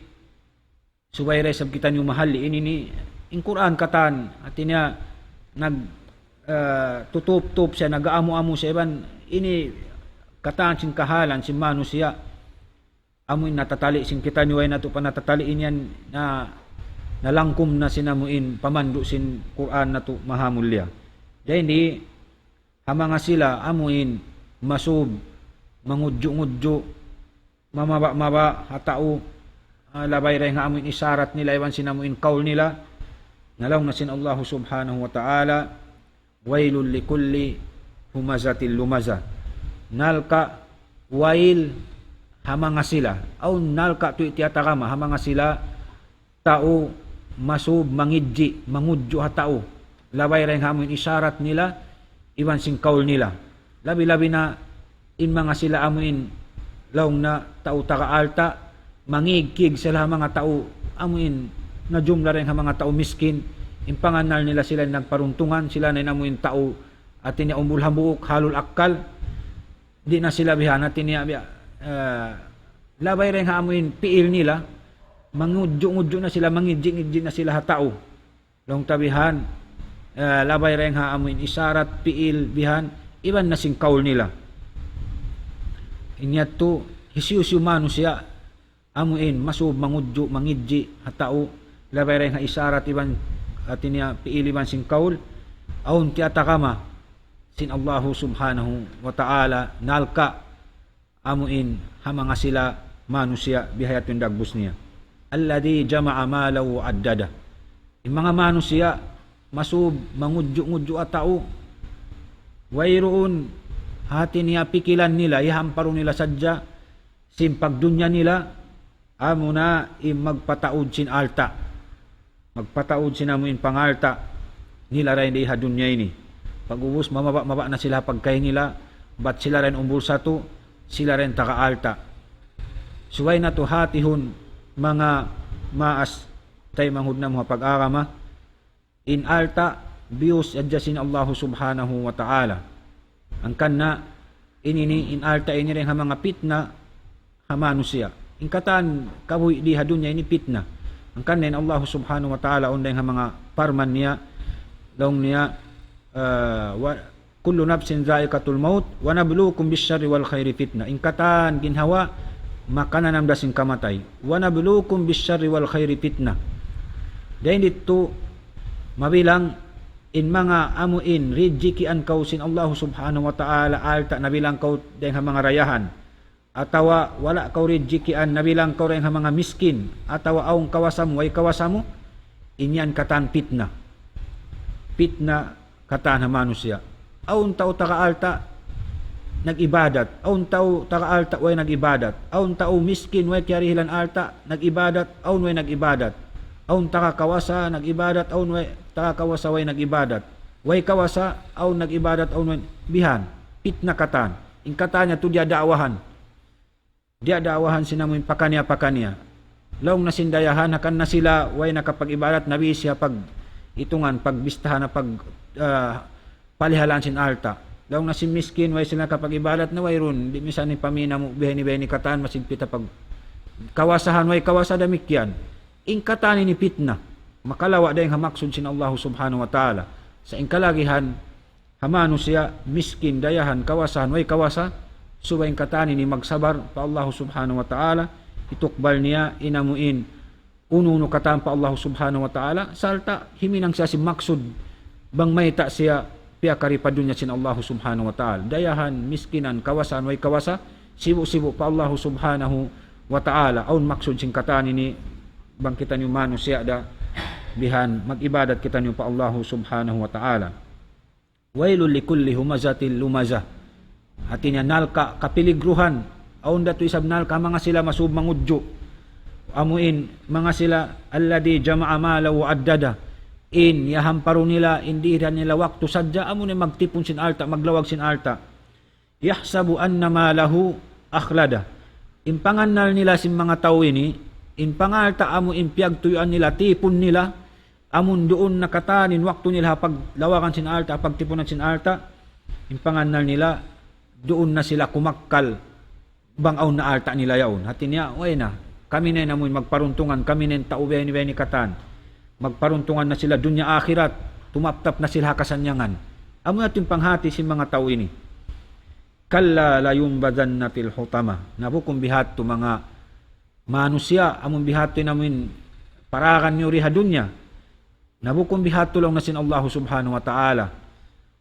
subay da isab kitaniyu mahalli' ini, ini in Qur'an katan, hati niya nag, eh, tutuptup siya, nag-aamu-amu siya iban ini katan sin kahalan sin manusiya'. Amu in natatali' sin kitaniyu, way natu' pa natatali' in yan na nalangkum na sin amu in pamandu' sin Qur'an natu' mahamulliya. Dayn di, ha manga sila amu in masub, mangudju'-ngudju', mamaba'-maba' ha tau, ah, labay dayn ha amu in isarat nila iban sin amu in kaul nila. Na laung na sin Allahu Subhanahu wa Ta'ala, ويل لكل همزة لمزة. Nalka' wail ha manga sila. Awn nalka' tuwi' tiyatagama ha manga sila tau masub, mangidji', mangudju' ha tau. Labay dayn ha amu in isarat nila, iban sin kaul nila. Labi-labi na in manga sila amu in laung na tau taga alta', mangigkig sila ha manga tau amu in najumla dayn ha manga tau miskin, in pangannal nila sila in nagparuntungan, sila na in amu in tau, hati niya umbul hambuuk, halul akkal, di' na sila bihan, hati niya biya', eh, labay dayn ha amu in piil nila, mangudju'-ngudju' na sila, mangidji'-ngidji' na sila ha tau. Laung ta bihan, eh, labay dayn ha amu in isarat, piil, bihan, iban na sin kaul nila. In yadtu, hisiyu-siyu manusiya', amu in, masub, mangudju', mangidji', ha tau, labay dayn ha isarat iban, hati niya, piil iban sin kaul, awn tiyatagama sin Allahu Subhanahu wa Ta'ala, nalka', amu in ha manga sila manusiya' bihayatu in dagbus niya. الذي جمع مالا وعدده. In manga manusiya' masub, mangudju'-ngudju' ha tau, wayruun hati niya pikilan nila, iyahamparu nila sadja sin pagdunya nila, amuna in magpataud sin alta'. Magpataud sin amu in pangalta' nila dayn di ha dunya ini. Pag'ubus, mamaba'-maba' na sila ha pagkahi nila, bat sila dayn umbul satu, sila dayn taga alta'. Subay natu' hatihun manga maas taymanghud namu' ha pag-agama, in alta', biyus hadja sin Allahu Subhanahu wa Ta'ala. Hangkan na, ini ini, in alta' ini dayn ha manga pitna ha manusiya'. In katan kabuhi' di ha dunya ini pitna. Hangkan na in Allahu Subhanahu wa Ta'ala awn dayn ha manga parman niya, laung niya, eh, wa-, كل نفس ذائقة الموت ونبلوكم بالشر والخير فتنة. In katan ginhawa, makananam da sin kamatay. ونبلوكم بالشر والخير فتنة. Dayn didtu, mabilang in manga amu in rijikian kaw sin Allahu Subhanahu wa Ta'ala, alta' nabilang kaw dayn ha manga dayahan. Atawa wala' kaw rijikian, nabilang kaw dayn ha manga miskin. Atawa awn kawasa mu, way kawasa mu. In yan katan pitna. Pitna katan ha manusiya'. Awn tau taga alta' nag-ibadat. Awn tau taga alta' way nag-ibadat. Awn tau miskin way kiyarihilan alta' nag-ibadat. Awn way nag-ibadat. Awn taga kawasa nag-ibadat. Awn way taga kawasa way nag-ibadat. Way kawasa, awn nag-ibadat, awn way bihan. Pitna katan. In katan yadtu diya da'wahan. Diya da'wahan sin amu in pakaniya-pakaniya. Laung na sin dayahan, hangkan na sila way nakapag-ibadat, nabi siya pag-itungan, pagbistahan na pag, ah, palihalaan sin alta'. Laung na sin miskin, way sila nakapag-ibadat na wayruun, di' misan in paminamu, biha ini, biha ini katan, masigpit ha pag-, kawasahan, way kawasa damikkiyan. In katan ini pitna. Makalawa' dayn ha maksud sin Allahu Subhanahu wa Ta'ala. Sa' in kalagihan, ha manusiya', miskin, dayahan, kawasahan, way kawasa, subay in katan ini magsabar pa Allahu Subhanahu wa Ta'ala, hitukbal niya in amu in unu-unu katan pa Allah Subhanahu wa Ta'ala, sarta' himinang siya sin maksud bang mayta' siya piyakari pa dunya sin Allah Subhanahu wa Ta'ala. Dayahan, miskinan, kawasaan, way kawasa, sibu'-sibu' pa Allah Subhanahu wa Ta'ala. Awn maksud sin katan ini, bang kitaniyu manusiya' da, bihan mag-ibadat kitaniyu pa Allah Subhanahu wa Ta'ala. ويل لكل همزة لمزة. Hati niya nalka' kapiligruhan. Awn da tu isab nalka' manga sila masub mangudju'. Amu in manga sila الذي جمع مالا وعدده. In yahamparu nila, in dihilan nila waktu sadja, amu in magtipun sin alta', maglawag sin alta'. يحسب أن ماله أخلده. In pangannal nila sin manga tau ini, in pangalta' amu in piyagtuyuan nila, tipun nila, amun duun na katan in waktu nila ha paglawagan sin alta', ha pagtipunan sin alta', in pangannal nila, duun na sila kumakkal, bang awn na alta' nila yaun. Hati niya, way na, kami na in amu in magparuntungan, kami na in tau biya' ini, biya' ini katan. Magparuntungan na sila dunya akhirat, tumaptap na sila ha kasannyangan. Amu na in panghati sin manga tau ini. كلا لينبذن في الحطمة. Na bukun biha' tu manga manusiya', amun biha' tu in amu in paragan niyu di ha dunya. Na bukun biha' tu laung na sin Allah Subhanahu wa Ta'ala.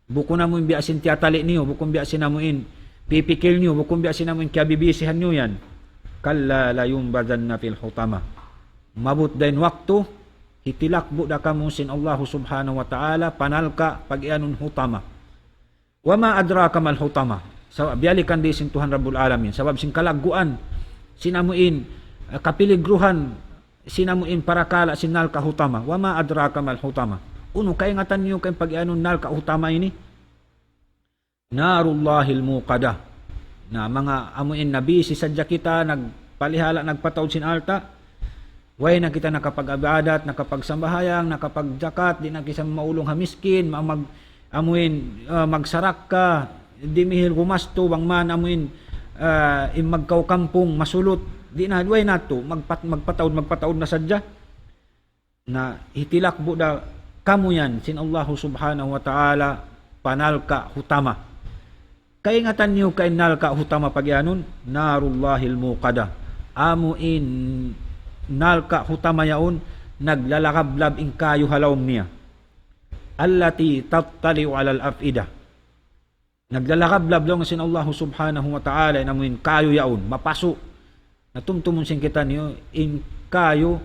Bukun amu in biya' sin tiyatali' niyu, bukun biya' sin amu in pipikil niyu, bukun biya' sin amu in kiyabibisihan niyu yan. كلا لينبذن في الحطمة. Mabut da in waktu, hitilakbu' da kamu sin Allah Subhanahu wa Ta'ala, pa nalka' pagiyanun hutama. وما أدراك ما الحطمة. Sabab biyalikan di sin Tuhan Rabbul Alamin. Sabab sin kalagguan, sin amu in, eh, kapiligruhan, sin amu in parakala' sin nalka' hutama. وما أدراك ما الحطمة. Unu kaingatan niyu kaymu pagiyanun nalka' hutama ini? نار الله الموقدة. Na, manga amu in nabisi sadja kita, nagpalihala', nagpataud sin alta'. Way na kita nakapag-ibadat, nakapagsambahayang, nakapagjakat, di' na kita maulung ha miskin, ma-, mag-, amu in, ah, magsarakka, dimihil gumastu, bang man amu in, ah, in magkaw kampung, masulut, di' na, way na tu, magpat-, magpataud, magpataud na sadja. Na hitilakbu' da kamu yan, sin Allahu Subhanahu wa Ta'ala, pa nalka' hutama. Kaingatan niyu ka in nalka' hutama pagiyanun, نار الله الموقدة. Amu in nalka' hutama yaun, naglalagablab in kayu ha lawm niya. التي تطلع على الأفئدة. Naglalagablab laung sin Allahu Subhanahu wa Ta'ala, in amu in kayu yaun, mapasu'. Na tumtumun sin kitaniyu, in kayu,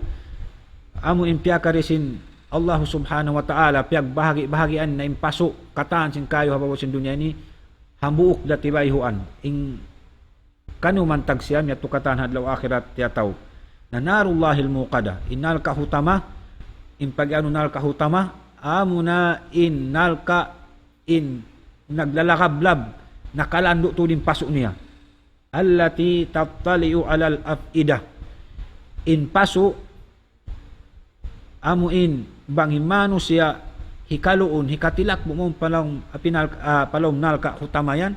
amu in piyakari sin Allahu Subhanahu wa Ta'ala, piyagbahagi-bahagian na in pasu', katan sin kayu ha babaw sin dunya ini, hambuuk da tibayhuan, in kanu man tagsiyam, yadtu katan ha adlaw akhirat tiyataw. Na نار الله الموقدة, in nalka' hutama, in pagiyanun nalka' hutama, amu na in nalka' in naglalagablab, nakalandu' tuud in pasu' niya. التي تطلع على الأفئدة. In pasu', amu in bang in manusiya' hikaluun, hikatilakbu' mawn pa lawm api nal-, ah, pa lawm nalka' hutama yan.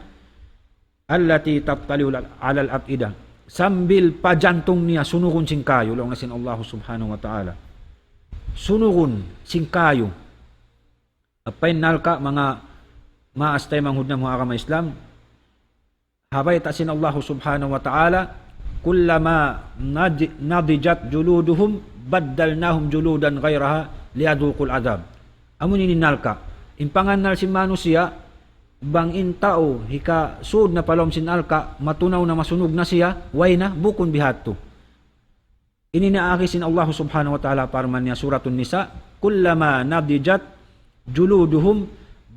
التي تطلع على الأفئدة. Sambil pa jantung niya sunugun sin kayu, laung na sin Allahu Subhanahu wa Ta'ala. Sunugun sin kayu. Apa in nalka', manga maas taymanghud namu' ha agama Islam? Ha bayta' sin Allahu Subhanahu wa Ta'ala, كلما نض-، نضجت جلودهم بدلناهم جلودا غيرها ليذوقوا العذاب. Amu ini in nalka'. In pangannal sin manusiya', bang in tau hikasud na pa lawm sin nalka', matunaw na, masunug na siya, way na, bukun bihadtu. Ini na agi sin Allahu Subhanahu wa Ta'ala, parman niya Suratun Nisa, كلما نضجت جلودهم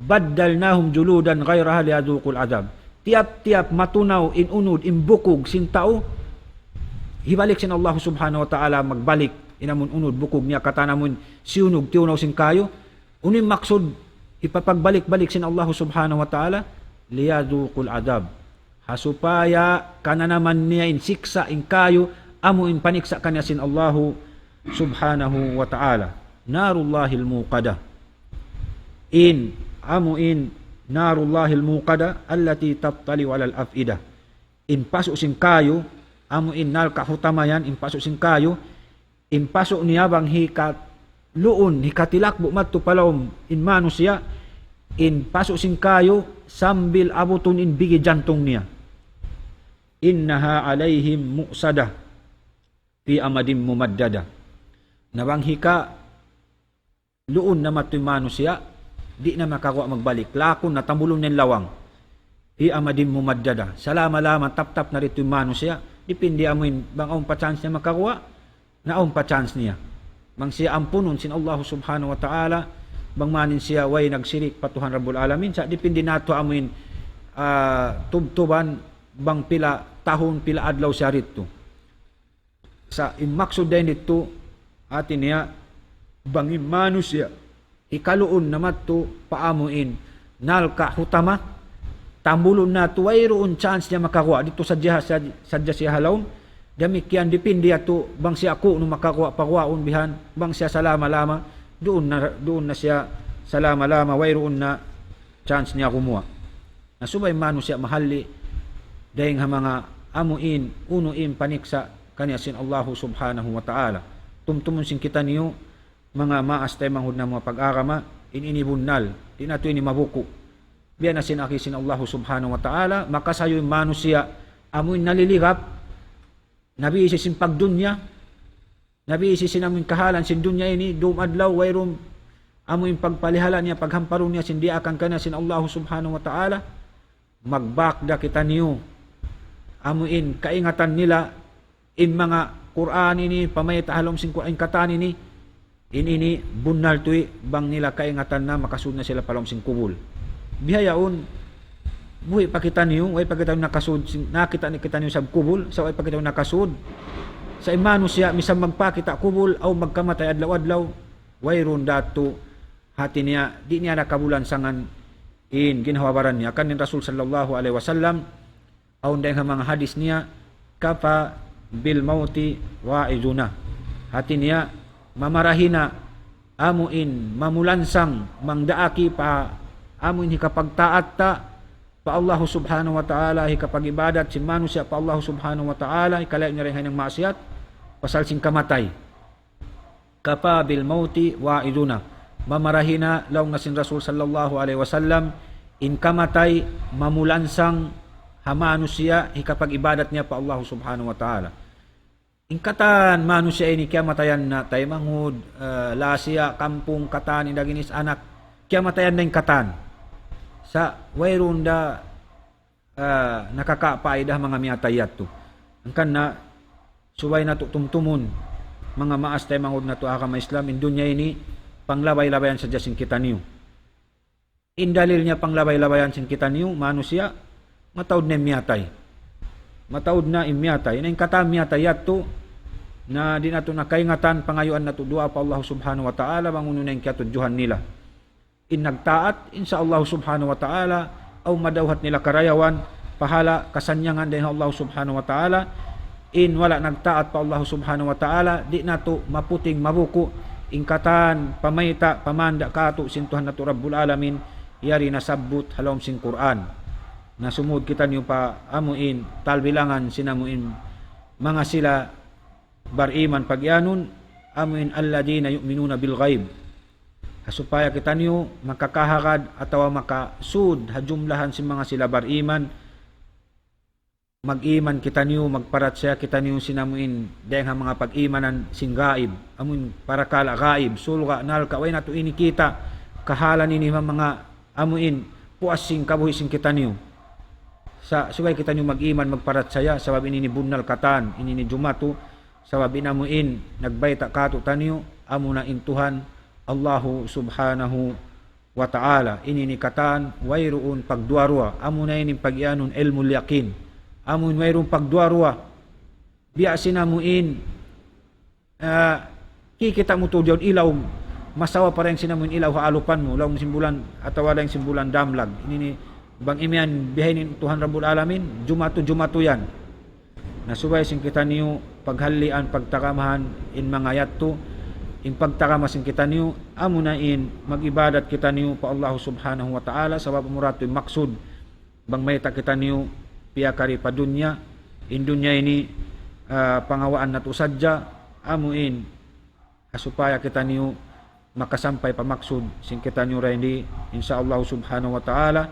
بدلناهم جلودا غيرها ليذوقوا العذاب. Tiyap-tiyap matunaw in unud, in bukug sin tau, hibalik sin Allahu Subhanahu wa Ta'ala, magbalik in amun unud, bukug niya, katan amun siyunug, tiyunaw sin kayu, unu in maksud hipapagbalik-balik sin Allahu Subhanahu wa Ta'ala? ليذوقوا العذاب. Ha supaya kananaman niya in siksa' in kayu, amu in paniksa' kaniya sin Allahu Subhanahu wa Ta'ala. نار الله الموقدة. In, amu in نار الله الموقدة التي تطلع على الأفئدة. In pasu' sin kayu, amu in nalka' hutama yan, in pasu' sin kayu, in pasu' niya bang hikaluun, hikatilakbu' madtu pa lawm in manusiya', in pasu' sin kayu sambil abutun in bigi jantung niya. إنها عليهم مؤصدة في عمد ممددة. Na bang hikaluun na madtu in manusiya', di' na makaguwa' magbalik. Lakun na, tambulun na in lawang. Fi amadin mumaddada. Salama-lama, taptap na didtu in manusiya'. Dipindi amuin, bang awn pa chance niya makaguwa', na awn pa chance niya. Bang siya ampunun sin Allahu Subhanahu wa Ta'ala, bang man in siya way nagsirik pa Tuhan Rabbul Alamin, sa' dipindi natu' amuin, ah, tubtuban, bang pila tahun, pila adlaw siya didtu. Sa' in maksud dayn didtu, hati niya, bang in manusiya', hikaluun na madtu pa amuin, nalka' hutama, tambulun natu', wayruun chance niya makaguwa', didtu sadja, sadja siya ha lawm. Damikkiyan dipindi yadtu, bang siya kunu' makaguwa', paguwaun bihan, bang siya salama-lama, duun na, duun na siya salama-lama, wayruun na chance niya gumuwa'. Na subay manusiya' mahalli' dayng ha manga amuin, unu in paniksa' kaniya sin Allahu Subhanahu wa Ta'ala. Tumtumun sin kitaniyu, manga maas taymanghud namu' pag-agama, in ini bunnal, di' natu' ini mabuku'. Biya' na sin agi sin Allahu Subhanahu wa Ta'ala, makasayu in manusiya', amuin naliligap, nabisi sin pagdunya, nabisi sin amuin kahalan sin dunya ini, dum adlaw, wayruun amuin pagpalihala' niya, paghamparun niya sin diyaakan kaniya sin Allahu Subhanahu wa Ta'ala, magbak da kitaniyu. Amuin kaingatan nila, in manga Qur'an ini, pamayta' ha lawm sin Qur'an, in katan ini, in ini, bunnal tuud, bang nila kaingatan na, makasud na sila pa lawm sin kubul. Bihaun, buhi' pa kitaniyu, way pa kitaniyu nakasud, sin, nakakita' na kitaniyu sa kubul, sa' way pa kitaniyu nakasud. Sa' in manusiya', misan magpakita' kubul, aw magkamatay adlaw-adlaw, wayruun da yadtu, hati niya, di' niya na kabulansangan in ginhawa-baran niya. Kan in Rasul sallallahu alayhi wasallam, awn dayng ha manga hadis niya, "Kafa bil mauti wa'iduna." Hati niya, mamarahi na amuin mamulansang mangdaak pa amuin hikapagtaat ta pa Allahu Subhanahu wa Ta'ala, hikapag-ibadat sin manusiya' pa Allahu Subhanahu wa Ta'ala, hikalayu' niya dayng ha manga maksiyat, pasal sin kamatay. "Kafa bil mauti wa'iduna." Mamarahi na, laung na sin Rasul sallallahu alayhi wasallam, in kamatay mamulansang ha manusiya' hikapag-ibadat niya pa Allahu Subhanahu wa Ta'ala. In katan manusiya' ini kiyamatayan na taymanghud, eh, lasiya, kampung, katan, in daginis anak, kiyamatayan na in katan. Sa' wayruun da ah, nakakapaida manga miyatay yadtu. Hangkan na, subay natu' tumtumun, manga maas taymanghud natu' agama Islam, in dunya ini, panglabay-labayan sadja sin kitaniyu. In dalil niya panglabay-labayan sin kitaniyu, manusiya', mataud na in miyatay. Mataud na in miyatay. Na in katan miyatay yadtu, na di' natu' na kaingatan, pangayuan natu' duwaa pa Allah Subhanahu wa Ta'ala, bang unu na in kiyatudjuhan nila. In nagtaat, insya Allah Subhanahu wa Ta'ala, awn madawhat nila karayawan, pahala', kasannyangan dayn ha Allah Subhanahu wa Ta'ala. In wala' nagtaat pa Allah Subhanahu wa Ta'ala, di' natu' maputing mabuku', in katan pamayta', pamanda' kātu' sin Tuhan natu' Rabbul Alamin, yari nasabbut ha lawm sin Qur'an. Na sumud kitaniyu pa amuin, talbilangan sin amuin, manga sila bariman pagiyanun, amuin الذين يؤمنون بالغيب. Ha supaya kitaniyu makakahagad atawa makasud ha jumlahan sin manga sila bariman, mag-iman kitaniyu, magparachaya kitaniyu sin amuin, dayng ha manga pag-imanan sin gaib, amuin parakala' gaib, surga', narka', way natu' ini kita', kahalan ini ha manga amuin, puas sin kabuhi' sin kitaniyu. Sa' subay kitaniyu mag-iman, magparachaya, sabab ini ini bunnal katan, ini ini jumatu, sabab in amuin, nagbayta' kātu' taniyu, amuna in Tuhan, Allahu Subhanahu wa Ta'ala. Ini ini katan, wayruun pagduwa-ruwa, amuna ini pagiyanun ilmul yaqin. Amuin wayruun pagduwa-ruwa, biya' sin amuin, ah, kikita' mu tuud yaun ilaw, masawa pa dayn sin amuin ilaw ha alupan mu, laung sin bulan, atawa dayn sin bulan damlag. Ini ini, bang imiyan bihaini in Tuhan Rabbul Alamin, jumatu, jumatu yan. Na subay sin kitaniyu, paghalian, pagtagamahan, in manga yadtu, in pagtagama sin kitaniyu, amuna in mag-ibadat kitaniyu pa Allah Subhanahu wa Ta'ala, sabab amura yadtu in maksud, bang mayta' kitaniyu piyakari pa dunya, in dunya ini, ah, pangawaan natu' sadja, amuin, ha supaya kitaniyu makasampay pa maksud sin kitaniyu dayn di, insya Allah Subhanahu wa Ta'ala,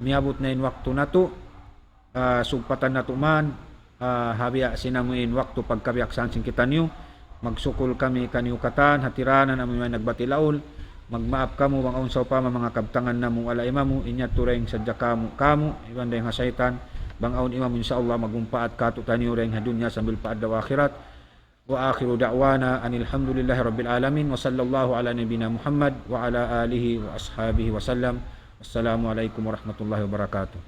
miyabut na in waktu natu', ah, sugpatan natu' man, ah, ha biya' sin amuin waktu pagkabiyaksahan sin kitaniyu, Magsukul kami kaniyu katan, hatiranan amu in nagbati' laul. Magmaap kamu bang awn sawpama manga kabtangan namu' wala' imamu, in yadtu dayn sadja kamu, kamu, iban dayn ha saytan, bang awn imamu, insya Allah, magmumpaat katu'taniyu dayn ha dunya sambil pa adlaw akhirat. وآخر دعوانا أن الحمد لله رب العالمين، وصلى الله على نبينا محمد وعلى آله وأصحابه وسلم. السلام عليكم ورحمة الله وبركاته.